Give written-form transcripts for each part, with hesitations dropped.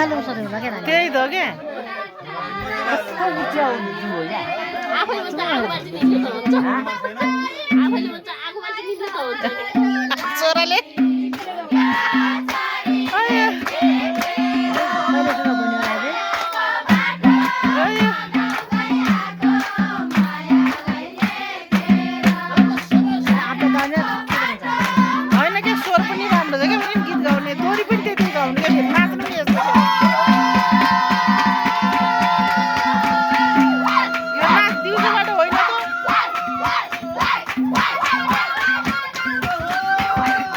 त्यही त के छोराले होइन के स्वर पनि राम्रो छ क्या गीत गाउने दोहोरी पनि त्यति गाउने क्या फेरि नाच्नु पनि यस्तो यो नाच दिउँसोबाट होइन त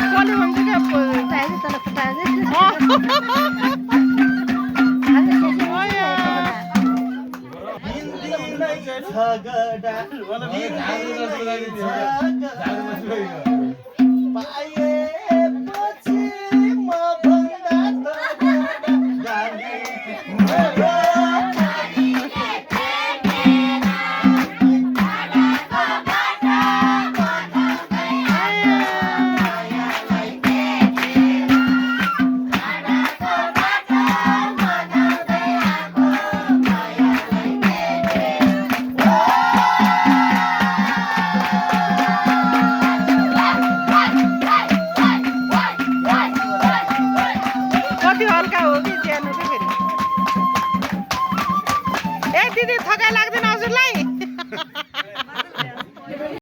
कसले भन्छ क्या हल्का हो कि ज्यानो चाहिँ फेरि ए दिदी थकाइ लाग्दैन हजुरलाई